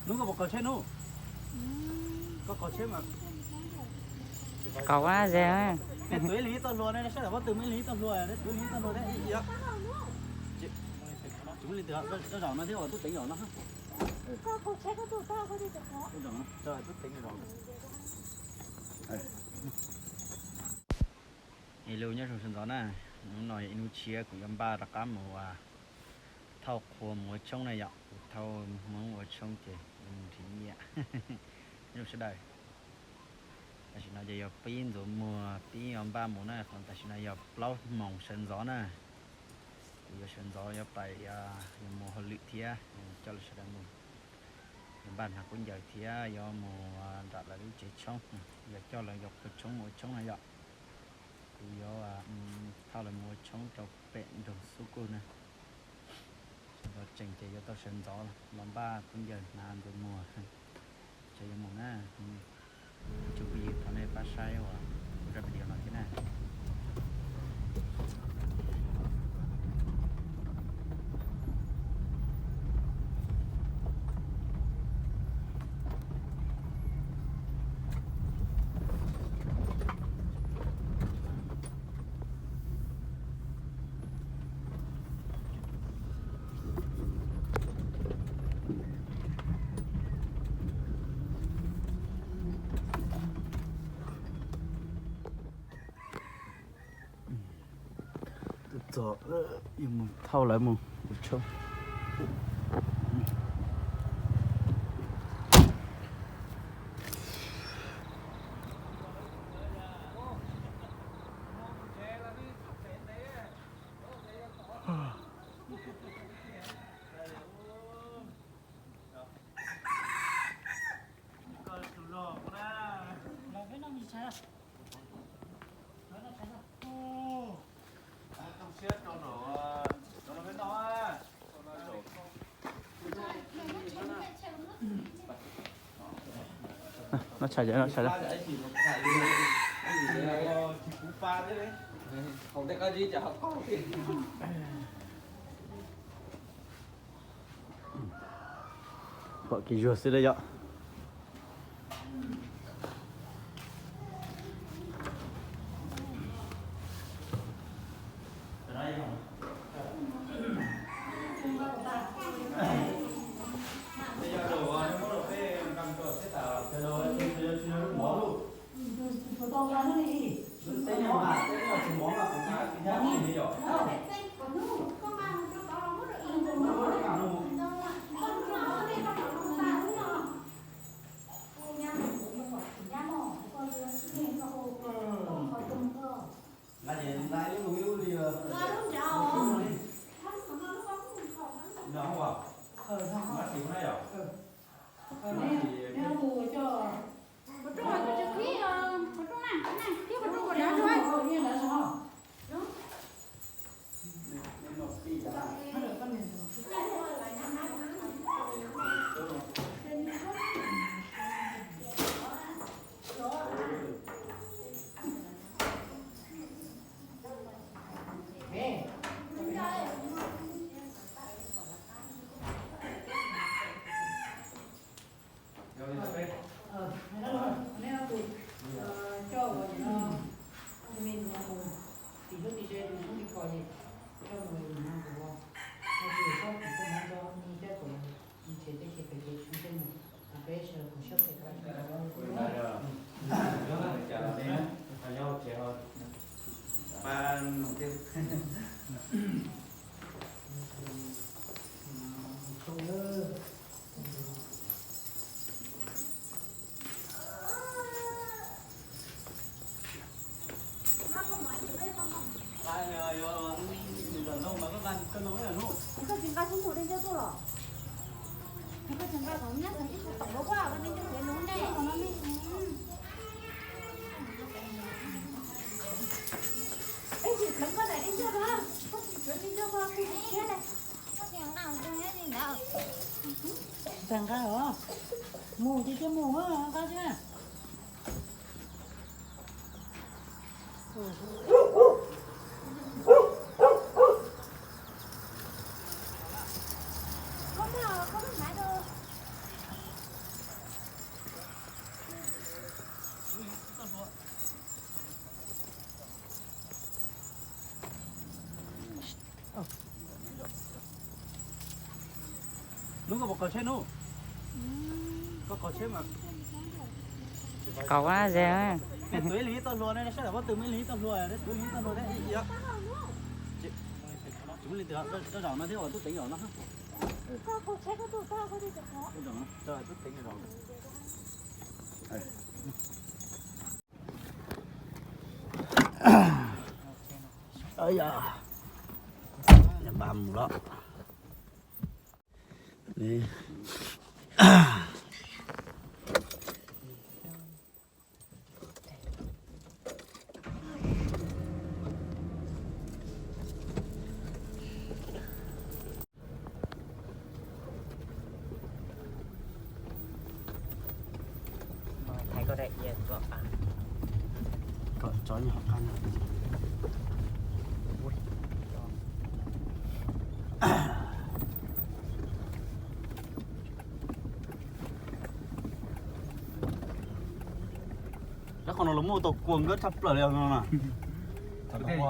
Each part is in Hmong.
Hnub koj puas qaug tsheb hnub? Koj qaug tsheb mas. Qaug na ze. Tus ib leeg ib txoj hlua ne, sab tom pob tw muaj ib leeg ib txoj hlua, tus ib leeg ib txoj hlua ne. Tsis muaj leej twg, zaum no thiab uas tub teev zaum no. Hello, nyob zoo sawv ntxov na. Hnub no yog ib hnub tshiab, kuv yuav npaj rov qab mus thauj qhua mus ua tshoob na yom. Kuv thauj Hmoob ua tshoob ces yuav mus nrhiav nyiaj. Nyob zoo sawv daws. Tam sim no ces yog pib ntxuav muag pib yuav npaj mus na, qhov tam sim no yog plaub moos sawv ntxov na. Kuv yuav sawv ntxov yuav pais, yuav mus hauj lwm thiab, coj lawv sawv daws mus, yuav npaj hnav khaub ncaws thiab yuav mus nram lawv lub tsev tshoob, yuav coj lawv cov qhua tshoob mus ua tshoob na yom. Kuv yuav thauj lawv mus ua tshoob rau pem nroog Xub Kuj na. Sawv ntxov tsees ces yuav tau sawv ntxov los npaj khaub ncaws hnav ntxuav muag, ces yuav mus na. Ib tsoom phooj ywg thov nej pab saib uas kuv zaj video no thiab na. Txog, yuav mus thauj lawv mus ua tshoob. No tshais, no tshais. Pom kev zuag xwb da yom. Coj ua tus me ntxhais mus tim lub tim ze tus tshoob tim kos ces coj mus no tus ua, no tus sob tim koj hnav cov me cab tom ntshe tej khi pem kev tshoob tej mus, peb sawv daws koom siab phem koj. Koj tsis nqa sab npum dej ncauj tuaj los? Koj tsis nqa kom nyab ib qho tom nkaus koj, koj dej ncauj txiav nus ne. Ej, tsis pleev koj daim dej ncauj no, koj tsis pleev dej ncauj koj kuj tsis tshiab li. Tsis nqa os, mus ces cia mus, nqa tsis na. Koj muab, koj muab hnav rau. Koj puas qaug tsheb nub? Koj qaug tsheb mas. Qaug a ze. Tus ib leeg ib txoj hlua ne, sab tom pob tw muaj ib leeg ib txoj hlua, tus ib leeg ib txoj hlua thiab. Tsis muaj leej twg, koj zaum no thiab uas tub teev zaum no. Tub teev zaum. Npaj mus lawm. Cov qhov no los muaj tau kua nkawd tshaj plaws li no na. Thaum ua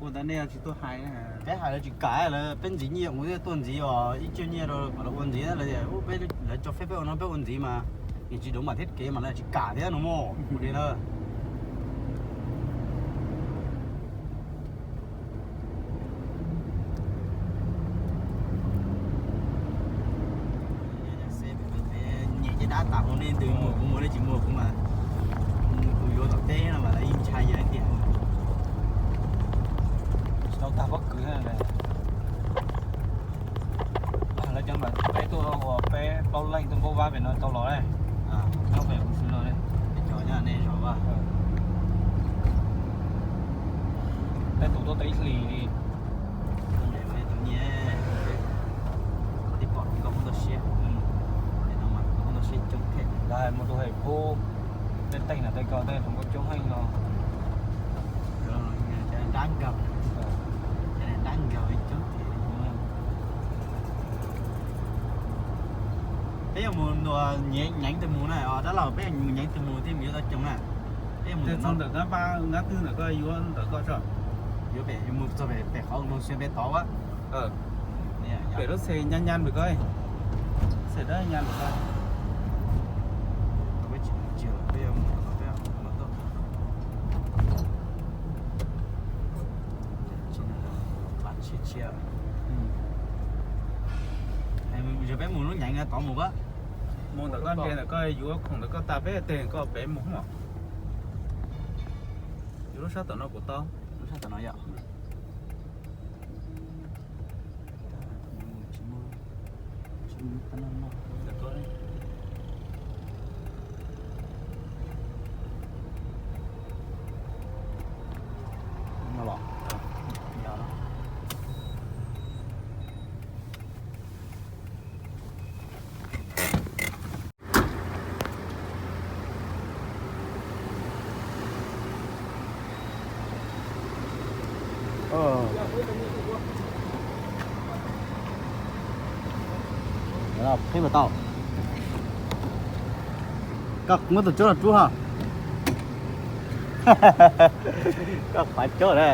ntawd nej tsis tuaj hais, peb hais lawv tsis kam, lawv peb ntxiv nyiaj ua tuaj ntxiv os, ib tsug nyiaj rau kom lawv ua ntxiv lawv tias peb, lawv tso feb peb ua no peb ua ntxiv mas nws tsis duv mam thiab kev mas lawv tsis kam thiab no mog ua li na. Nyem caj dab tas hu nej ntws muag kuv muag nej tsis muag kuv mas, kuv yuav tom teb no mas lawv yeej ntshai yawg tias tsis tau tag pob kws. Lawv cov mas peb tuaj ua peb plaub leej tuaj npaub vab pem no tau los ne. Nyob pem kuv xwb no ne. Peb cov nyob nej zos. Peb tus tuaj tau ib hlis li. Tus nyiaj, qhov tib pom nkauj muaj tau siab, no mas nkauj muaj tau siab coob thiab. Lawv muaj tus hais pub tej teej na tej ko tej hluas nkauj coob heev no. Dab nkaug, dab nkaug coob thiab. Peb yuav mus ntua nyeev tus mus na, dab laug, peb yuav mus nyeev tus mus thiaj mus yuav tau coob na. Peb mus ntawm no, ntawm no, nab twg ntawm koj yuav ntawm koj tso. Yuav pem mus txog pem qhov no siab peb tod a. Pem lub txhais nyab nyab ntawm koj, txhais dawb nyab ntawm koj. Yog peb mus lub nyeev tod mus a. Mus ntawm koj nrhiav ntawm koj yuav khoom ntawm koj tas peb teg koj pem mus os. Yuav lub sab tom no kuv tau. Lub sab tom no yom. Peb mas tau. Koj muab tus cuab los rub ha. Koj qhav cuab na.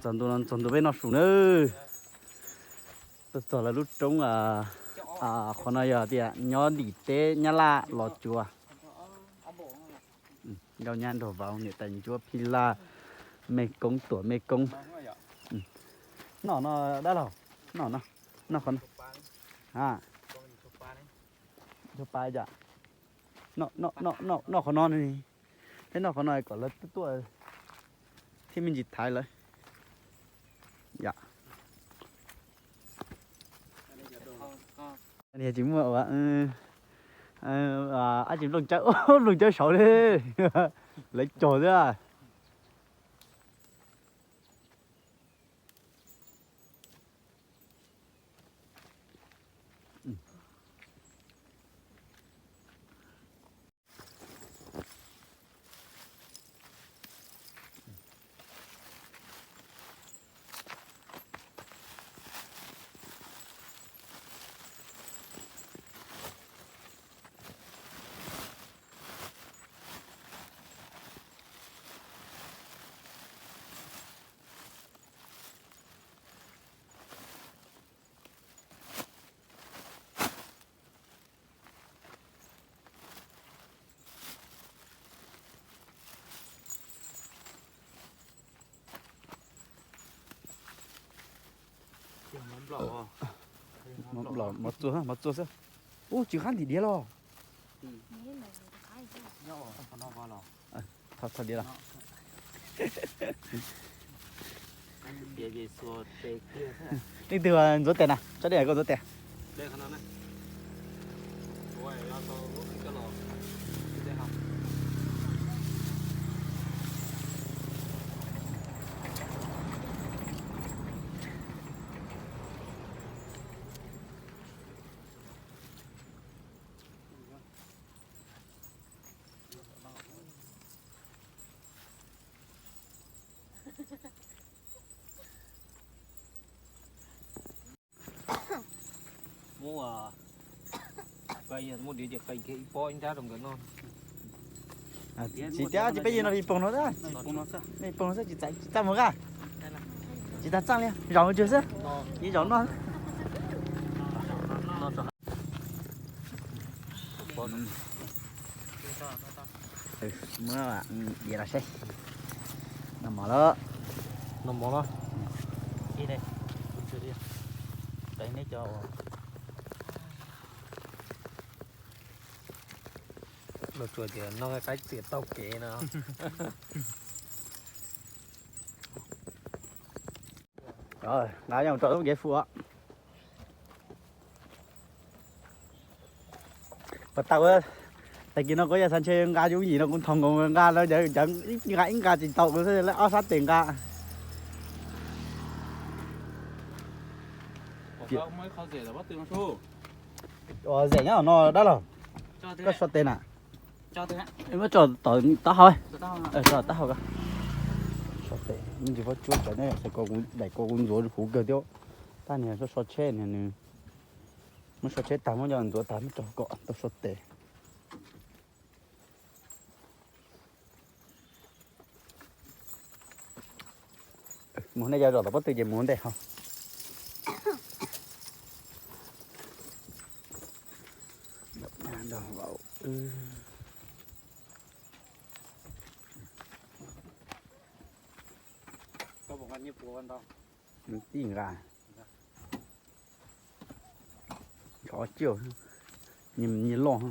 Txog ntu no txog ntu peb noj su na. Tuaj txog lawv lub roob, qhov no yog tias nyob ntim teb Nyab Laj Los Tsuas. Nkauj Nyab Nraug Vauv, niam tais Ntsuab Phij Laj, Mej Koob Tuam Mej Koob. Noj no dab laug, noj no, noj qhov no. Ntsuag pa yom. Noj qhov no, peb noj qhov no kom lawv tuaj thiaj me ntsis thaiv lawv. Yom. Niag tsis muaj ua, ab tsis nplooj cawb, nplooj cawb saud li. Lawv cog xwb. Mov txua, mov txua xwb. Ub, tsis qab ntim diav los. Thov diav los. Leej twg ntxuav tes na, tso dej koj ntxuav tes. Muab, muab diav ces qee kiag ib pob ib nrab rau nkawd noj. Tsis tiab, tsis peb yig no ib poog no xwb, ib poog no xwb, tsis txaj muag kab. Tsis tas txaj li, zaum mus tsuag xwb, yeej zaum noj. Muab diav los seb. Noj mov lawm. Noj mov lawm. Los tsuas tias noj qaib txias taug kev no. Nqa coj mus rau lub kev fum. Pas tau, tag kis no kuv yog xav ntshe nqa yub yim no kuv nthos nkaus nqa no, nqa ib nqa tsis tau kuv xwb, lawv ob sab tes nqa. Ua zem nyob no dab laug, koj so tes na. Muab tso tom taub hau, tso taub hau ko. So tes me ntsis pob tsuab tsawv ne, daim ko kuv ntxuav huv kawg thiab. Tab niag so so tsheb niag nws, muab so tsheb tag muab coj ntxuav tag muab tso kom tau so tes. Mus nej cov zom tom pob tw ces mus ntej ho. Tij nqa. Ob ciaj, nyias loj.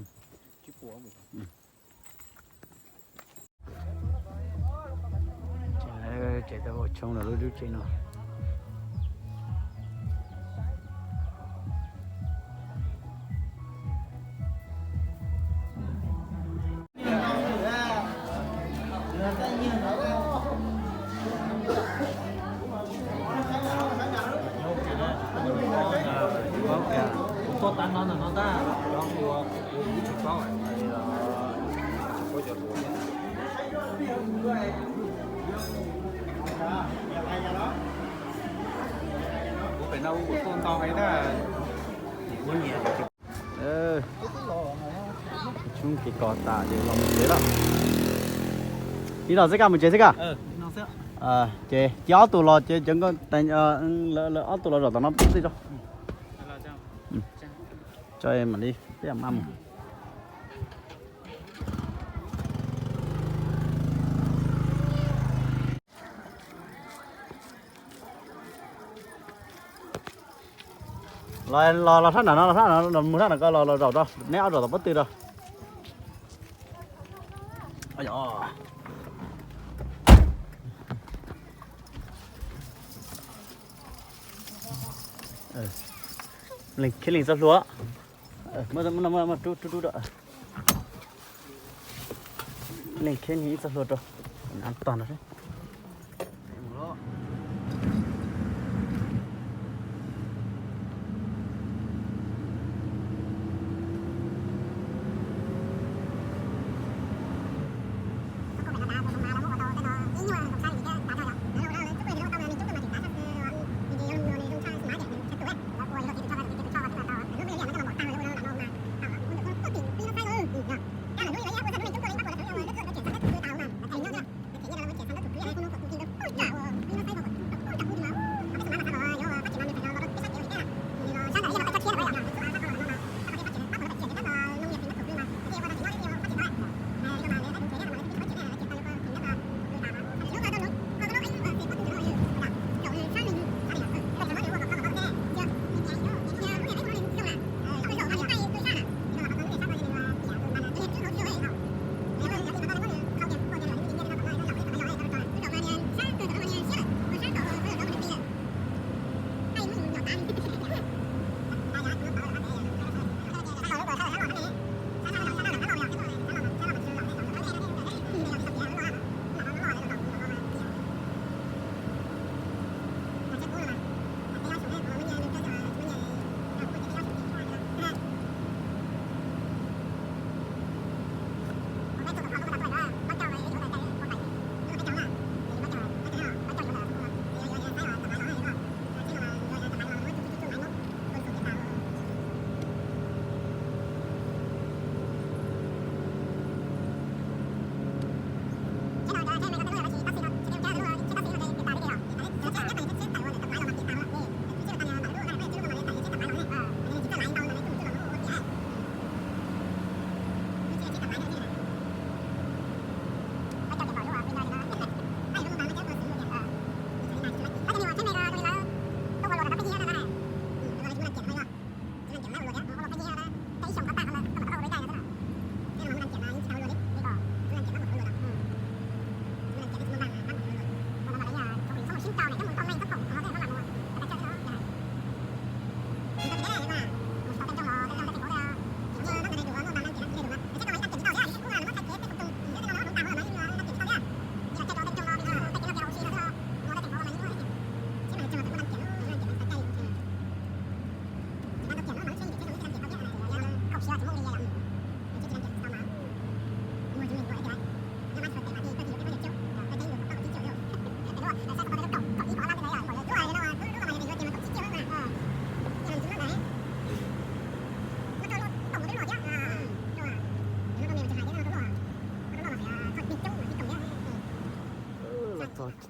Tsev tau ua tshoob los lub lub tsev no. Kuv tuaj tag no ntawm no ntag, ua ib tsoom paub. Kuv pem no kuv tuaj ntau heev na. Tshoob kev kos tas ces los mus tsev lawm. Ib los xwb kaj mus tsev xwb kaj. Ces cia ob tug los ces cov nkauj, lawv ob tug los zaum tom no pub tij tso. Tso mam li peb mam mus. Los los los sab nram no, los sab nram no, mus sab nram ko los los zaum rau, neb ob zaum tom pob tw rau. Leej khib leej txoj hlua. Rub rub rau. Leej khib leej ib txoj hlua rau. Tog no.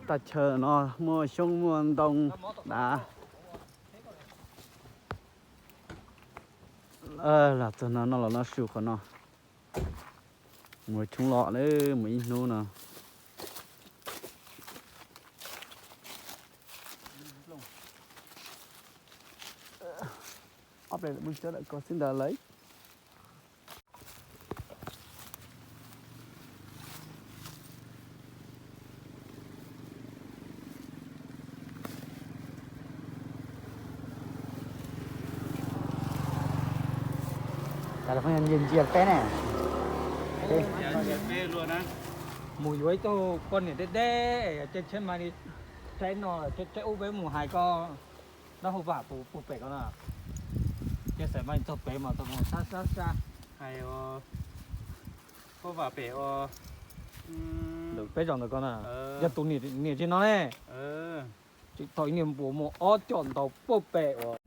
Tag chaw no muaj xyoob muaj ntoo dav. Los txog no no los noj su qhov no. Mus coob los lawm, mus ib hnub no. Ob peb lawm mus cov lawm ko xwb ntawd lawm. Ntsia peb ne, mus yuav ib tug poj niam deb deb, caij tsheb mas li, tsheb no, tsheb ub peb mus hais koj, dab hauj vam puag pem ko na. Ces xav mas txog pem mas txog sab sab sab. Hais hauj vam pem ua ntawm peb zos ntawd ko na, yog tus niam tsis no ne. Tseem tau ib niag npua muaj ob cov ntau puag pem uas.